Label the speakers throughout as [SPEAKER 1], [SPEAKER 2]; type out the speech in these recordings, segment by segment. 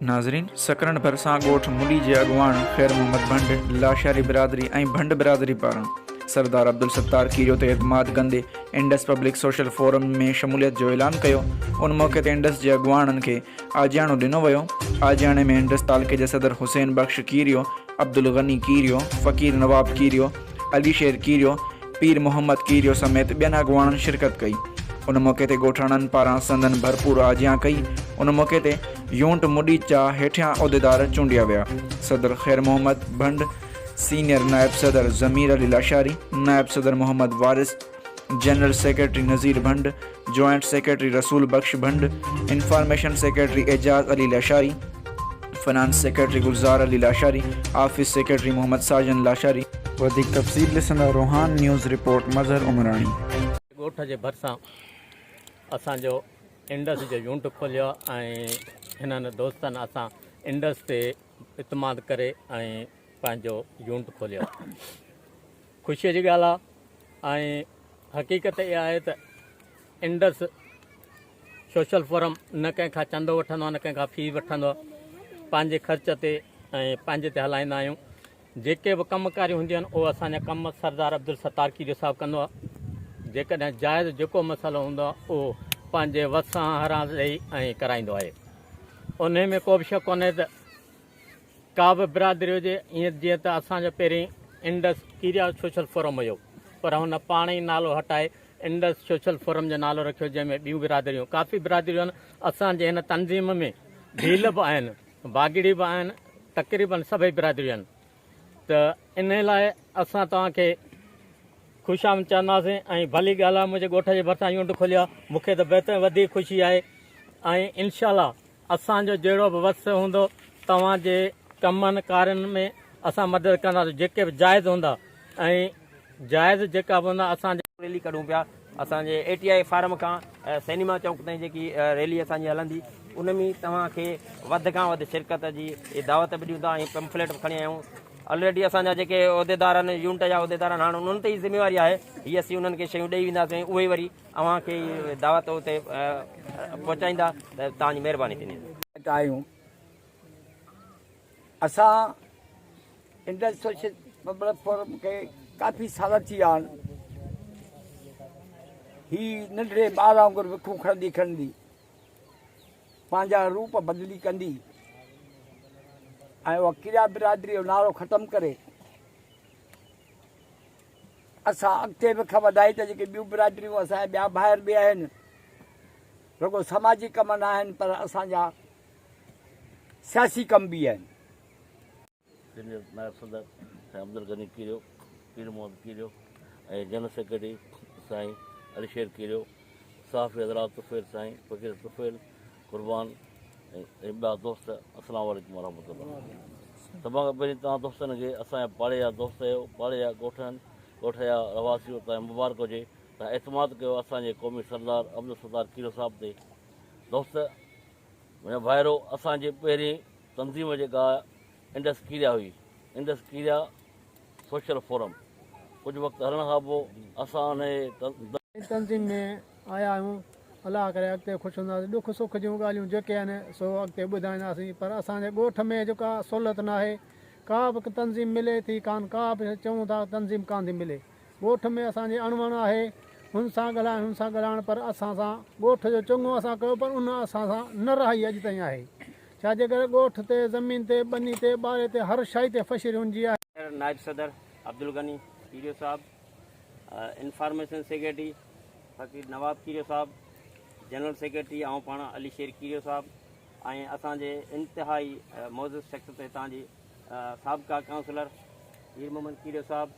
[SPEAKER 1] ناظرين سڪرنڊ ڀرسان ڳوٺ مڏي جي اڳواڻ خير محمد ڀنڊ، لاشاري برادري ۽ ڀنڊ برادري پاران سردار عبدالستار کيريو تي اعتماد ڪندي انڊس پبلڪ سوشل فورم ۾ شموليت جو اعلان ڪيو. ان موقعي تي انڊس جي اڳواڻن کي آجياڻو ڏنو ويو. آجياڻي ۾ انڊس تعلقي جي صدر حسين بخش کيريو، عبدالغني کيريو، فقير نواب کيريو، علي شير کيريو، پير محمد کيريو سميت ٻين اڳواڻن شرڪت ڪئي. ان موقعي تي ڳوٺاڻن پاران سندن ڀرپور آجيان ڪئي. ان موقعي تي يونٽ مڏي جا هيٺيان عهديدار چونڊيا ويا، صدر خير محمد ڀنڊ، سينيئر نائب صدر ضمير علي لاشاري، نائب صدر Muhammad Waris, general secretary Nazir Bhand, joint secretary Rasool Bakhsh Bhand, information secretary Ejaz Ali Lashari, finance secretary Gulzar Ali Lashari, office secretary Muhammad Sajan Lashari. وڌيڪ تفصيل ڏسندا روحان نيوز رپورٽ مظهر عمراڻي.
[SPEAKER 2] ڳوٺ جي ڀرسان اسان جو انڊس جو يونٽ کوليو ۽ هنن دوستن اسان انڊس تي اعتماد ڪري ۽ پنهنجو يونٽ کوليو خوشي جي ڳالهه آهي ۽ حقيقت اها آهي ته انڊس سوشل فورم نه ڪنهن کان چندو وٺندو آهي نه ڪنهن کان في وٺندو آهي پنهنجي خرچ تي ۽ پنهنجي تي هلائيندا آهيون جيڪي به ڪم ڪاريون هونديون آهن اهو اسان جا ڪم سردار عبدالستار کيريو صاحب ڪندو آهي جيڪڏهن جائز جيڪو مسئلو هوندو آهي اهو پنهنجي وسان هران ڏئي ۽ ڪرائيندو آهي انهي ۾ ڪو به شڪ ڪونهي ته ڪا به برادري هجي ائين جيئن ته اسان جو پهرين انڊس ڪيريا سوشل فورم هيو پر هن پاڻ ئي نالو هٽائي انڊس سوشل فورم جو نالو رکيو جنهن ۾ ٻيون برادريون ڪافي برادريون آهن اسان جي هن تنظيم ۾ ڀيل به آهن باگڙي به آهن تقريبن سڀئي برادريون آهن ته انهي لاء اسان توهان کي خوش آمد چونداسين ۽ ڀلي ڳالهه آهي منهنجي ڳوٺ جي ڀرسان يونٽ کليو آهي مون کي ته بهتر وڌيڪ خوشي آهي ۽ انشاء الله اسان جو جهڙو به وس هوندو توهان جي ڪمن ڪارين ۾ اسان مدد ڪنداسين جيڪي به جائز هوندا ۽ جائز جيڪا به هوندا اسان جي.
[SPEAKER 3] ريلي ڪڍون پيا اسان جي اي ٽي I form کان سئنيما چونڪ تائين جيڪي ريلي اسان جي هلندي ان ۾ توهان کي وڌ کان وڌ شرڪت جي دعوت به ڏيون ٿا ۽ پمفليٽ به کڻي آيا آهيون الريڊي اسان جا جيڪي عهديدار آهن يونٽ جا عهديدار آهن هاڻ انهن تي ئي ذميواري آهي هي اسين انهن کي شيون ڏئي وينداسين اهي وري اوهان کي دعوت اتي پهچائيندا ته توهان جي مهرباني ٿيندي.
[SPEAKER 4] آهيون اسان انڊس سوشل پبلڪ فورم کي ڪافي سال ٿي ويا آهن هي ننڍڙي ٻار وانگر وکون کڻندي کڻندي پنهنجا روپ بدلي ڪندي ۽ اها ڪريا برادري جو نعرو ختم ڪري اسان اڳتي وک وڌائي ته جيڪي ٻيون برادريون اسان جا ٻيا ڀائر به آهن رڳو سماجي ڪم نه آهن پر اسان جا سياسي ڪم به آهن.
[SPEAKER 5] سينيئر نائب صدر سائين عبدالغني ڪيريو، پير محمد ڪيريو ۽ جنرل سيڪريٽري سائين علي شير ڪيريو، صحافي حضرات طفيل سائين فقير طفيل قربان ۽ ٻيا دوست السلام عليڪم ورحمة الله. سڀ کان پهرين توهان دوستن کي اسان جا پاڙي جا دوست آهيو پاڙي جا ڳوٺ آهن ڳوٺ جا رهواسي آهيو توهان مبارڪ هجي توهان اعتماد ڪيو اسان جي قومي سردار عبدالستار کيرو صاحب تي دوست منهنجا ڀائرو اسان جي پهرين تنظيم جيڪا انڊس ڪيريا هئي انڊس ڪيريا سوشل فورم ڪجهه وقت هلڻ کان پوء اسان انهي
[SPEAKER 6] تنظيم ۾ آيا آهيون الله ڪري اڳتي خوش هونداسين ڏک سک جون ڳالهيون جيڪي آهن سو اڳتي ٻڌائينداسين پر اسان جي ڳوٺ ۾ جيڪا سهولت ناهي ڪا به تنظيم ملي ٿي ڪان ڪا به چئون ٿا تنظيم ڪان ٿي ملي ڳوٺ ۾ اسان جي اڻوڻ آهي هن سان ڳالهائڻ هن سان ڳالهائڻ پر اسان سان ڳوٺ جو چڱو اسان ڪيو پر ان اسان سان نه رهائي اڄ تائين آهي ڇا جي ڪري ڳوٺ تي زمين تي ٻني تي ٻاري تي هر شئي تي فشري هن جي آهي.
[SPEAKER 3] نائب صدر عبدالغني کيريو صاحب، انفارميشن سيڪريٽري فقير نواب کيريو صاحب، جنرل سيڪريٽري آئون پاڻ علي شير کيريو صاحب ۽ اسان جي انتهائي معزز شخصيت هتان جي سابقه ڪائونسلر پير محمد کيريو صاحب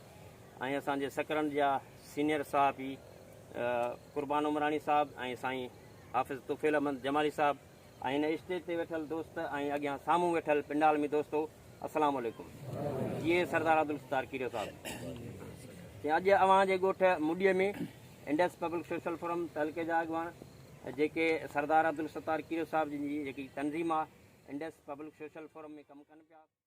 [SPEAKER 3] ۽ اسان جي سڪرنڊ جا سينيئر صحافي قربان عمراڻي صاحب ۽ سائين حافظ طفيل احمد جمالي صاحب ۽ هن اسٽيج تي ويٺل دوست ۽ اڳيان سامهون ويٺل پنڊال ۾ دوستو السلام عليڪم جي سردار عبدالستار کيريو صاحب اڄ اوهان جي ڳوٺ مڏي ۾ انڊس پبلڪ سوشل فورم تعلقي جا اڳواڻ جيڪي سردار عبدالستار کيريو صاحب جن جي جيڪي تنظيم آهي انڊس پبلڪ سوشل فورم ۾ ڪم ڪن پيا.